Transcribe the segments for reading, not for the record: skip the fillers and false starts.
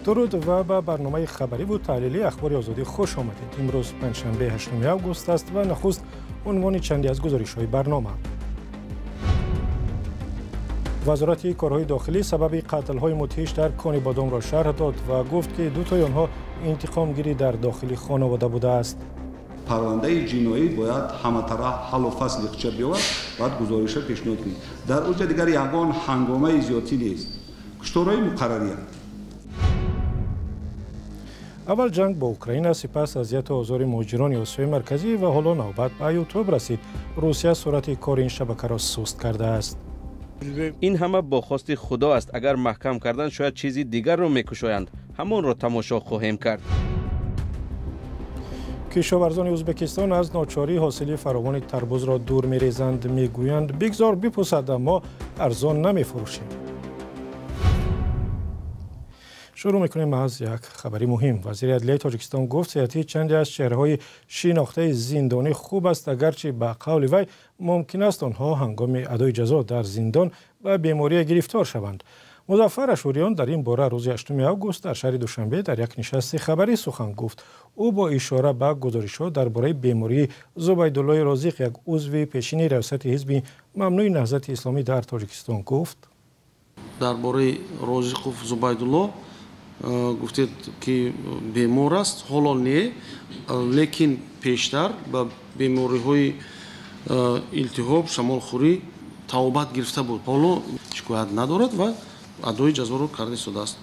Дуруд ва ба барномаи хабариву таҳлилии Ахбори Озодӣ хуш омадед. Имрӯз панҷшанбе 8 август аст ва нахуст унвони чанде аз гузоришҳои барнома. Вазорати корҳои дохилӣ сабаби қатлҳои мудҳиш дар Конибодомро шарҳ дод ва гуфт, ки дутои онҳо интиқомгирӣ дар дохили хонавода будааст. Парвандаи ҷиноӣ бояд ҳаматараф ҳаллу фасли худша биёвад, бояд гузориша пешниҳод кунед. Дар оҷа дигар ягон ҳангомаи зиёдтӣ нест. Кушторҳои муқаррариянд. Аввал ҷанг бо Украина, сипас азияту озори муҳоҷирони Осиёи Марказӣ ва ҳоло навбат ба Ютуб расид. Русия суръати кори ин шабакаро суст кардааст. Ин ҳама бо хости Худо аст. Агар маҳкам кардан, шояд чизи дигарро мекушоянд. Ҳамонро тамошо хоҳем кард. Кишоварзони Ӯзбекистон аз ночорӣ ҳосили фаровони тарбузро дур мерезанд. Мегӯянд, бигзор бипусад, аммо арзон намефурӯшем. Шурӯъ мекунем аз як хабари муҳим. Вазири адлияи Тоҷикистон гуфт, сиҳати чанде аз чеҳраҳои шинохтаи зиндонӣ хуб аст, агарчи ба қавли вай мумкин аст онҳо ҳангоми адои ҷазо дар зиндон ба беморие гирифтор шаванд. Музаффар Ашӯриён дар ин бора рӯзи 8 август дар шаҳри Душанбе дар як нишасти хабарӣ сухан гуфт. Ӯ бо ишора ба гузоришҳо дар бораи бемории Зубайдуллои Розиқ, як узви пешини раёсати ҳизби мамнӯи Наҳзати Исломӣ дар Тоҷикистон гуфт: дар бораи Розиқов Зубайдулло гуфтед, ки бемор аст. Ҳоло не, лекин пештар ба бемориҳои илтиҳоб, шамолхӯрӣ табобат гирифта буд. Ҳоло шикоят надорад ва адои ҷазоро карда истодааст.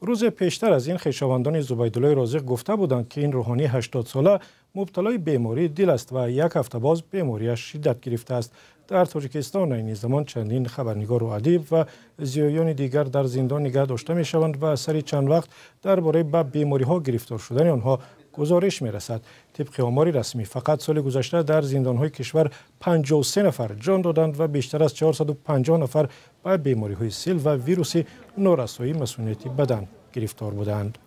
Рӯзе пештар аз ин хешовандони Зубайдуллои Розиқ гуфта буданд, ки ин рӯҳонии 80сола мубталои бемории дил аст ва як ҳафта боз бемориаш шиддат гирифтааст. Дар Тоҷикистон айни замон чандин хабарнигору адиб ва зиёёни дигар дар зиндон нигаҳ дошта мешаванд ва сари чанд вақт дар бораи ба бемориҳо гирифтор шудани онҳо гузориш мерасад. Тибқи омори расмӣ, фақат соли гузашта дар зиндонҳои кишвар 53 нафар ҷон доданд ва бештар аз 450 нафар ба бемориҳои сил ва вируси норасоии масунияти бадан гирифтор буданд.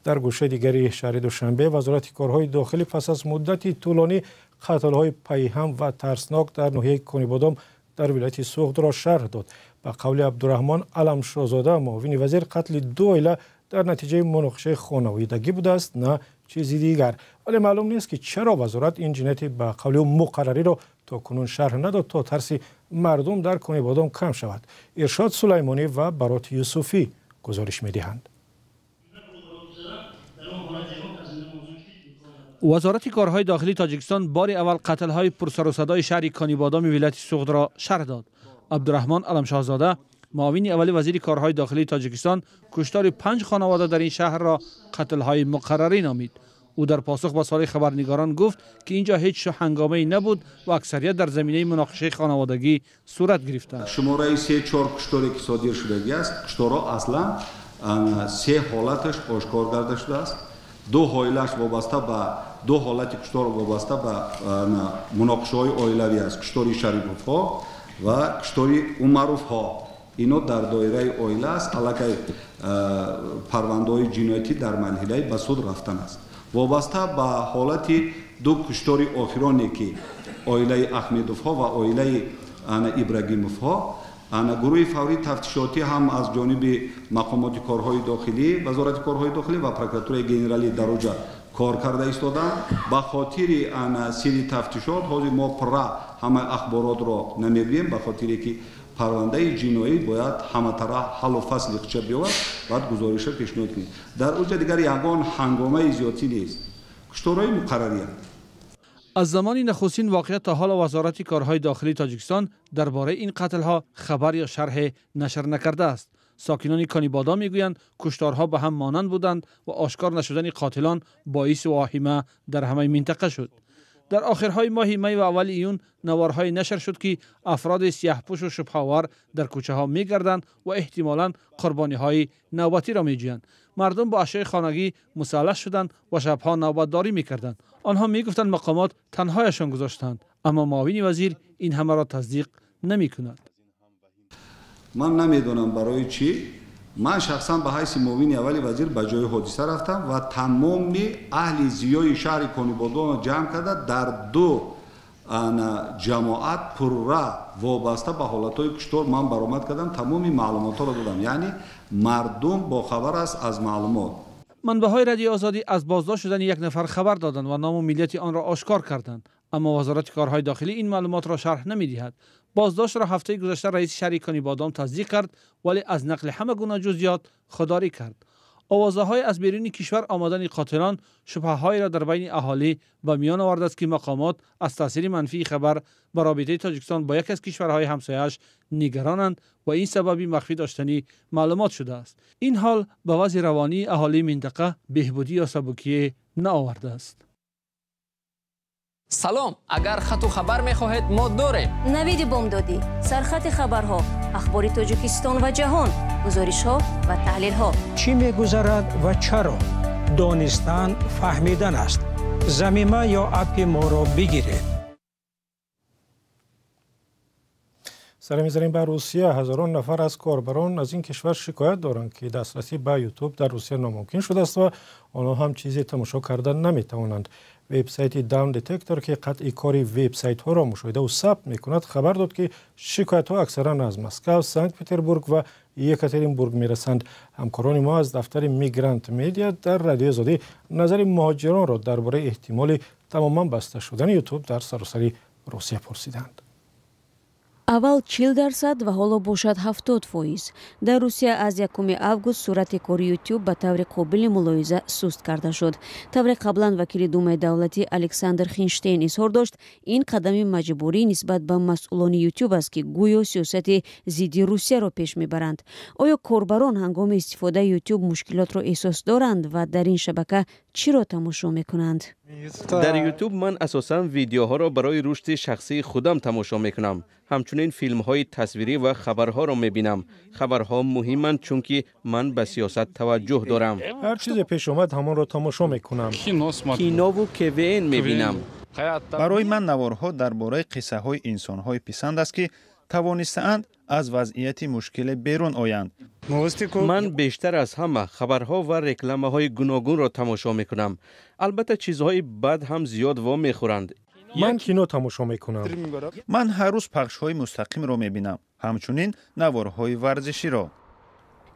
Дар гӯшаи дигари шаҳри Душанбе Вазорати корҳои дохилӣ пас аз муддати тӯлонӣ қатлҳои пайҳам ва тарснок дар ноҳияи Конибодом дар вилояти Суғдро шарҳ дод. Ба қавли Абдураҳмон Аламшозода, муовини вазир, қатли ду оила дар натиҷаи муноқишаи хонаводагӣ будааст, на чизи дигар. Вале маълум нест, ки чаро вазорат ин ҷинояти ба қавли ӯ муқаррариро то кунун шарҳ надод, то тарси мардум дар Конибодом кам шавад. Иршод Сулаймонӣ ва Барот Юсуфӣ гузориш медиҳанд. Вазорати корҳои дохилии Тоҷикистон бори аввал қатлҳои пурсарусадои шаҳри Конибодоми вилояти Суғдро шарҳ дод. Абдураҳмон Аламшоҳзода, муовини аввали вазири корҳои дохилии Тоҷикистон, куштори 5 хонавода дар ин шаҳрро қатлҳои муқаррарӣ номид. Ӯ дар посух ба суоли хабарнигорон гуфт, ки инҷо ҳеҷ ҳангомае набуд ва аксарият дар заминаи муноқишаи хонаводагӣ сурат гирифтанд. Шумораи 3-4 кушторе ки содир шудагӣ аст, кушторҳо аслан се ҳолаташ ошкор карда шудааст. Ду ҳоилааш вобаста ба ду ҳолати куштор вобаста ба муноқишаҳои оилавӣ аст: куштори Шариповҳо ва куштори Умаровҳо. Ино дар доираи оила аст. Аллакай парвандаҳои ҷиноятӣ дар марҳилаи ба суд рафтан аст. Вобаста ба ҳолати ду куштори охироне, ки оилаи Аҳмедовҳо ва оилаи Ибрагимовҳо, гурӯҳи фаврии тафтишотӣ ҳам аз ҷониби мақомоти корҳои дохилӣ, Вазорати корҳои дохилӣ ва прокуратураи генералӣ дар оҷа кор карда истоданд. Ба хотири сирри тафтишот ҳозир мо пурра ҳамаи ахборотро намегӯем, ба хотире ки парвандаи ҷиноӣ бояд ҳаматараф ҳаллу фасли худша биёвад, бояд гузориша пешниҳод кунед. Дар оҷа дигар ягон ҳангомаи зиёдтӣ нест. Кушторҳои муқаррариянд. Аз замони нахустин воқеа то ҳоло Вазорати корҳои дохилии Тоҷикистон дар бораи ин қатлҳо хабар ё шарҳе нашр накардааст. Сокинони Конибодом мегӯянд, кушторҳо ба ҳам монанд буданд ва ошкор нашудани қотилон боиси воҳима дар ҳамаи минтақа шуд. Дар охирҳои моҳи май ва аввали июн наворҳое нашр шуд, ки афроди сиёҳпӯшу шубҳаовар дар кӯчаҳо мегарданд ва эҳтимолан қурбониҳои навбатиро меҷӯянд. Мардум бо ашёи хонагӣ мусаллаҳ шуданд ва шабҳо навбатдорӣ мекарданд. Онҳо мегуфтанд, мақомот танҳояшон гузоштанд, аммо муовини вазир ин ҳамаро тасдиқ намекунад. Ман намедонам барои чӣ. Ман шахсан ба ҳайси муовини аввали вазир ба ҷои ҳодиса рафтам ва тамоми аҳли зиёи шаҳри Конибодомро ҷамъ карда дар ду Ҷамоат пурра вобаста ба ҳолатҳои куштор ман баромад кардам, тамоми маълумотҳоро додам. Яъне мардум бохабар аст аз маълумот. Манбаъҳои Радиои Озодӣ аз боздошт шудани як нафар хабар доданд ва ному миллияти онро ошкор карданд. Аммо Вазорати корҳои дохилӣ ин маълумотро шарҳ намедиҳад. Боздоштро ҳафтаи гузашта раиси шаҳри Конибодом тасдиқ кард, вале аз нақли ҳама гуна ҷузъиёт худдорӣ кард. Овозаҳои аз беруни кишвар омадани қотилон шубҳаҳоеро дар байни аҳолӣ ба миён овардааст, ки мақомот аз таъсири манфии хабар ба робитаи Тоҷикистон бо яке аз кишварҳои ҳамсояаш нигаронанд ва ин сабаби махфӣ доштани маълумот шудааст. Ин ҳол ба вазъи равонии аҳолии минтақа беҳбудӣ ё сабукие наовардааст. Салом, агар хату хабар мехоҳед, мо дорем. Навиди бомдодӣ, сархати хабарҳо, ахбори Тоҷикистон ва ҷаҳон, гузоришҳо ва таҳлилҳо. Чӣ мегузарад ва чаро? Донистан фаҳмидан аст. Замима ё аппи моро бигиред. Сар мезанем ба Русия. Ҳазорон нафар аз корбарон аз ин кишвар шикоят доранд, ки дастрасӣ ба Ютуб дар Русия номумкин шудааст ва онҳо ҳам чизе тамошо карда наметавонанд. Вебсайти Down Detector, ки қатъи кори вебсайтҳоро мушоҳидаву сабт мекунад, хабар дод, ки шикоятҳо аксаран аз Москав, Санкт-Петербург ва Екатеринбург мерасанд. Ҳамкорони мо аз дафтари Мигрант Медиа дар Радиои Озодӣ назари муҳоҷиронро дар бораи эҳтимоли тамоман баста шудани Ютуб дар саросари Русия пурсиданд. Аввал 40% ва ҳоло бошад 70%. Дар Русия аз 1 август суръати кори Ютуб ба таври қобили мулоҳиза суст карда шуд. Тавре қаблан вакили Думаи давлатӣ Александр Хинштейн изҳор дошт, ин қадами маҷбурӣ нисбат ба масъулони Ютуб аст, ки гӯё сиёсати зидди Русияро пеш мебаранд. Оё корбарон ҳангоми истифодаи Ютуб мушкилотро эҳсос доранд ва дар ин шабака чиро тамошо мекунанд? Дар Ютуб ман асосан видеоҳоро барои рушди шахсии худам тамошо мекунам. Ҳамчунин филмҳои тасвирӣ ва хабарҳоро мебинам. Хабарҳо муҳиманд, чунки ман ба сиёсат таваҷҷӯҳ дорам. Ҳар чизе пеш омад, ҳамонро тамошо мекунам. Кинову КВН мебинам. Барои ман наворҳо дар бораи қиссаҳои инсонҳои писанд аст, ки тавонистаанд аз вазъияти мушкиле берун оянд. Ман бештар аз ҳама хабарҳо ва рекламаҳои гуногунро тамошо мекунам. Албатта, чизҳои бад ҳам зиёд вомехӯранд. Ман кино тамошо мекунам. Ман ҳар рӯз пахшҳои мустақимро мебинам, ҳамчунин наворҳои варзиширо.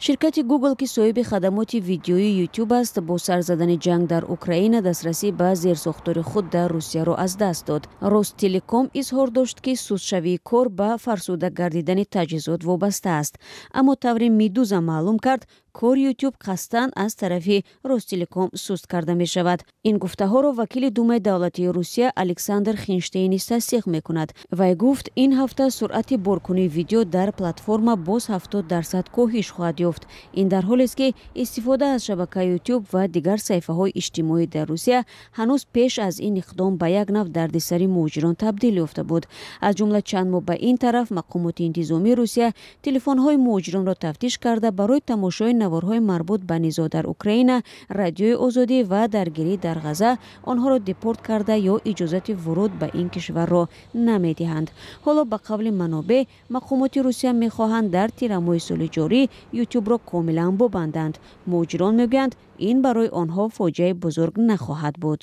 Ширкати Google, ки соҳиби хадамоти видеоии YouTube аст, бо сар задани ҷанг дар Украина дастрасӣ ба зерсохтори худ дар Русияро аз даст дод. Ростелеком изҳор дошт, ки сустшавии кор ба фарсуда гардидани таҷҳизот вобаста аст. Аммо тавре Медуза маълум кард, кори YouTube қасдан аз тарафи Ростелеком суст карда мешавад. Ин гуфтаҳоро вакили Думаи давлатии Русия Александр Хинштейн низ тасдиқ мекунад. Вай гуфт, ин ҳафта суръати боркунии видео дар платформа боз 70% коҳиш хоҳад ёфт. Ин дар ҳолест, ки истифода аз шабакаи YouTube ва дигар саҳифаҳои иҷтимоӣ дар Русия ҳанӯз пеш аз ин иқдом ба як нав дардисари муҳоҷирон табдил ёфта буд. Аз ҷумла чанд моҳ ба ин тараф мақомоти интизомии Русия телефонҳои муҳоҷиронро тафтиш карда барои тамошои наворҳои марбут ба низоъ дар Украина, Радиои Озодӣ ва даргирӣ дар Ғаза онҳоро депорт карда ё иҷозати вуруд ба ин кишварро намедиҳанд. Ҳоло ба қавли манобеъ, мақомоти Русия мехоҳанд дар тирамоҳи соли ҷорӣ Ютубро комилан бубанданд. Муҳоҷирон мегӯянд, ин барои онҳо фоҷиаи бузург нахоҳад буд.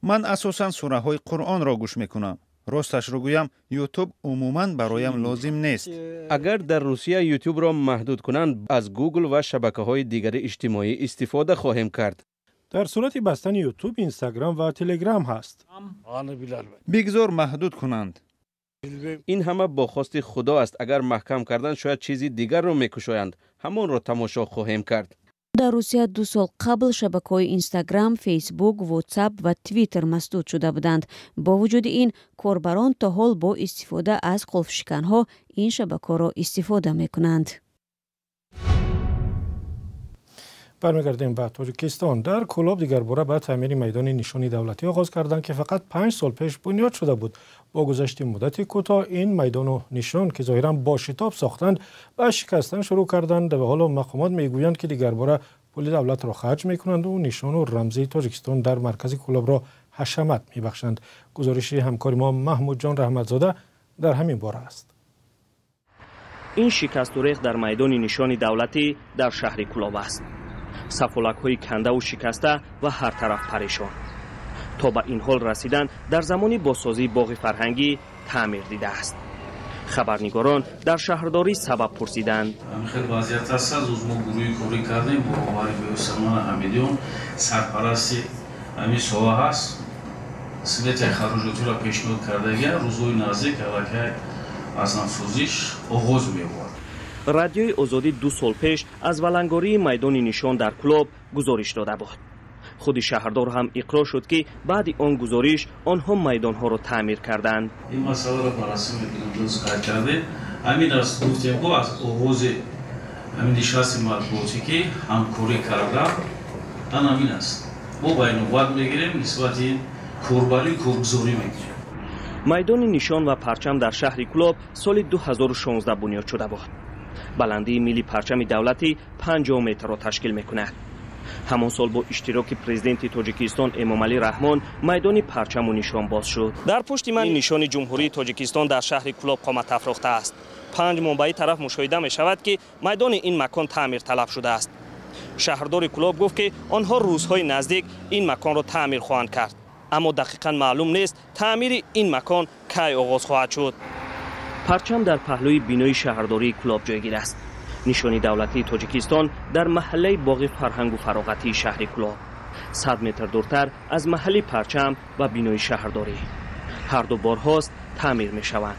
Ман асосан сураҳои Қуръонро гӯш мекунам. Росташро гӯям, Ютуб умуман бароям лозим нест. Агар дар Русия Ютубро маҳдуд кунанд, аз Гугл ва шабакаҳои дигари иҷтимоӣ истифода хоҳем кард. Дар сурати бастани Ютуб, Инстаграм ва Телеграм ҳаст. Бигзор маҳдуд кунанд. Ин ҳама бо хости Худо аст. Агар маҳкам карданд, шояд чизи дигарро мекушоянд. Ҳамонро тамошо хоҳем кард. Дар Русия 2 сол қабл шабакаҳои Инстаграм, Фейсбук, Ватсап ва Твиттер масдуд шуда буданд. Бо вуҷуди ин, корбарон то ҳол бо истифода аз қулфшиканҳо ин шабакаҳоро истифода мекунанд. Бармегардем ба Тоҷикистон. Дар Кӯлоб дигарбора ба таъмири майдони нишони давлатӣ оғоз карданд, ки фақат 5 сол пеш бунёд шуда буд. Бо гузашти муддати кӯтоҳ ин майдону нишон, ки зоҳиран бо шитоб сохтанд, ба шикастан шурӯъ карданд ва ҳоло мақомот мегӯянд, ки дигарбора пули давлатро харҷ мекунанду нишону рамзи Тоҷикистон дар маркази Кӯлобро ҳашамат мебахшанд. Гузориши ҳамкори мо Маҳмудҷон Раҳматзода дар ҳамин бора аст. Ин шикасту рех дар майдони нишони давлатӣ дар шаҳри Кӯлоб аст. Сафолакҳои кандаву шикаста ва ҳар тараф парешон. То ба ин ҳол расидан дар замони бозсозии боғи фарҳангӣ таъмир дидааст. Хабарнигорон дар шаҳрдорӣ сабаб пурсиданд. Хеле вазъият аст. Рӯз мо гурӯҳи корӣ кардем бо роҳбари Беусамон Ҳамидиён, сарпарасти ҳамин соҳа ҳаст. Сметаи хароҷотиро пешниҳод кардагия, рӯзҳои наздик аллакай аз навсозиш оғоз меёбад. Радиои Озодӣ 2 сол пеш аз валангории майдони нишон дар Кӯлоб гузориш дода буд. Худи шаҳрдор ҳам иқрор шуд, ки баъди он гузориш онҳо майдонҳоро таъмир карданд. Ин масъаларо баррасӣ мекунем, дуруст қайд кардем. Ҳамин аст, гуфтем, ку аз оғози ҳамин нишасти матбуотӣ, ки ҳамкорӣ кардан ан ҳамин аст. Мо ба инобат мегирем, нисбати корбарӣ коргузорӣ мекунем. Майдони нишон ва парчам дар шаҳри Кӯлоб соли 2016 бунёд шуда буд. Баландии милли парчами давлатӣ 50 метрро ташкил мекунад. Ҳамон сол бо иштироки президенти Тоҷикистон Эмомалӣ Раҳмон майдони парчаму нишон боз шуд. Дар пушти ман нишони Ҷумҳурии Тоҷикистон дар шаҳри Кӯлоб қомат афрохтааст. 5 моҳ ба ин тараф мушоҳида мешавад, ки майдони ин макон таъмирталаб шудааст. Шаҳрдори Кӯлоб гуфт, ки онҳо рӯзҳои наздик ин маконро таъмир хоҳанд кард. Аммо дақиқан маълум нест таъмири ин макон кай оғоз хоҳад шуд. Парчам дар паҳлӯи бинои шаҳрдории Кӯлоб ҷойгир аст. Нишони давлатии Тоҷикистон дар маҳаллаи боғи фарҳангу фароғатии шаҳри Кӯлоб, 100 метр дуртар аз маҳалли парчам ва бинои шаҳрдорӣ. Ҳар ду борҳост таъмир мешаванд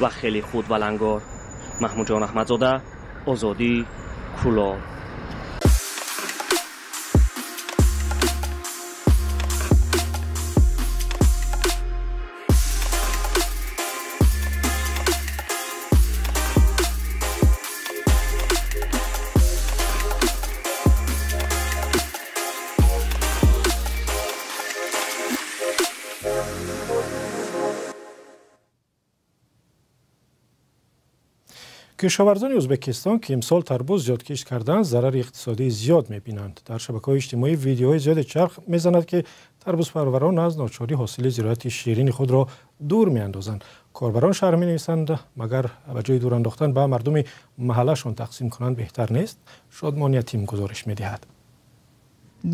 ва хеле худ валангор. Маҳмудҷон Аҳмадзода, Озодӣ, Кӯлоб. Кишоварзони Ӯзбекистон, ки имсол тарбуз зиёд кишт карданд, зарари иқтисодии зиёд мебинанд. Дар шабакаҳои иҷтимоӣ видеоҳои зиёде чарх мезанад, ки тарбузпарварон аз ночорӣ ҳосили зироати ширини худро дур меандозанд. Корбарон шарҳ менависанд, магар ба ҷои дур андохтан ба мардуми маҳаллашон тақсим кунанд беҳтар нест? Шодмон Ятим гузориш медиҳад.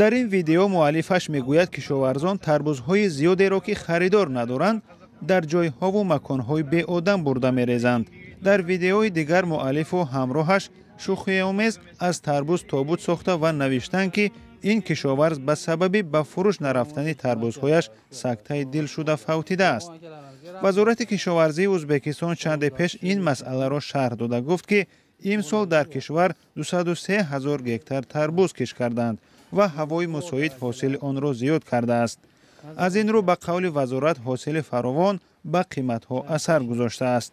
Дар ин видео муаллифаш мегӯяд, кишоварзон тарбузҳои зиёдеро, ки харидор надоранд, дар ҷойҳову маконҳои беодам бурда мерезанд. Дар видеои дигар муаллифу ҳамроҳаш шӯхиомез аз тарбуз тобут сохта ва навиштанд, ки ин кишоварз ба сабаби ба фурӯш нарафтани тарбузҳояш сактаи дил шуда фавтидааст. Вазорати кишоварзии Ӯзбекистон чанде пеш ин масъаларо шарҳ дода гуфт, ки имсол дар кишвар 203 ҳазор гектар тарбуз кишт карданд ва ҳавои мусоид ҳосили онро зиёд кардааст. Аз ин рӯ ба қавли вазорат ҳосили фаровон ба қиматҳо асар гузоштааст.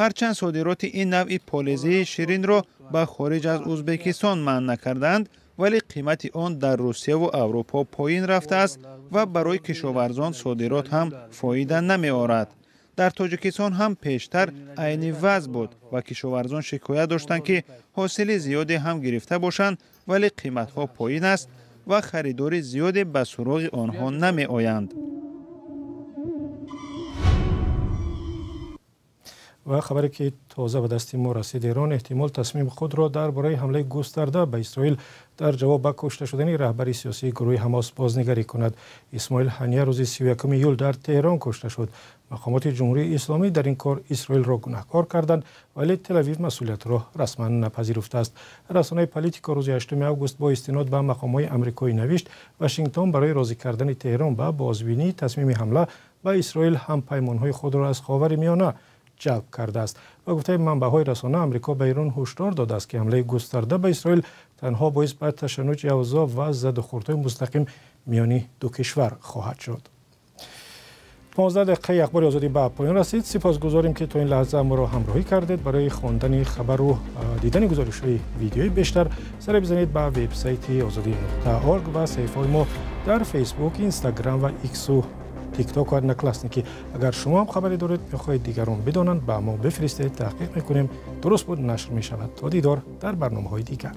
Ҳарчанд содироти ин навъи полезии ширинро ба хориҷ аз Ӯзбекистон манъ накарданд, вале қимати он дар Русияву Аврупо поин рафтааст ва барои кишоварзон содирот ҳам фоида намеорад. Дар Тоҷикистон ҳам пештар айни вазъ буд ва кишоварзон шикоят доштанд, ки ҳосили зиёде ҳам гирифта бошанд, вале қиматҳо поин аст ва харидори зиёде ба суроғи онҳо намеоянд. Ва хабаре ки тоза ба дасти мо расид, Эрон эҳтимол тасмими худро дар бораи ҳамлаи густарда ба Исроил дар ҷавоб ба кушта шудани раҳбари сиёсии гурӯҳи Ҳамос бознигарӣ кунад. Исмоил Ҳания рӯзи 31 июл дар Теҳрон кушта шуд. Мақомоти Ҷумҳурии Исломӣ дар ин кор Исроилро гунаҳкор карданд, вале Телавив масъулиятро расман напазируфтааст. Расонаи Политико рӯзи 8 август бо истинод ба мақомҳои амрикоӣ навишт, Вашингтон барои розӣ кардани Теҳрон ба бозбинии тасмими ҳамла ба Исроил ҳампаймонҳои худро аз Ховари Миёна ҷалб кардааст. Ба гуфтаи манбаъҳои расона, Амрико ба Эрон ҳушдор додааст, ки ҳамлаи густарда ба Исроил танҳо боис ба ташаннуҷи авзоъ ва задухӯрдҳои мустақим миёни ду кишвар хоҳад шуд. 15 дақиқаи Ахбори Озодӣ ба поён расид. Сипосгузорем, ки то ин лаҳза моро ҳамроҳӣ кардед. Барои хондани хабару дидани гузоришҳои видеои бештар сар бизанед ба вебсайти озодӣ.org ва саҳифаҳои мо дар Фейсбук, Инстаграм ва Иксу, Тикток ва Одноклассники. Агар шумо ҳам хабаре доред, мехоҳед дигарон бидонанд, ба мо бифиристед, таҳқиқ мекунем. Дуруст буд, нашр мешавад. То дидор дар барномаҳои дигар.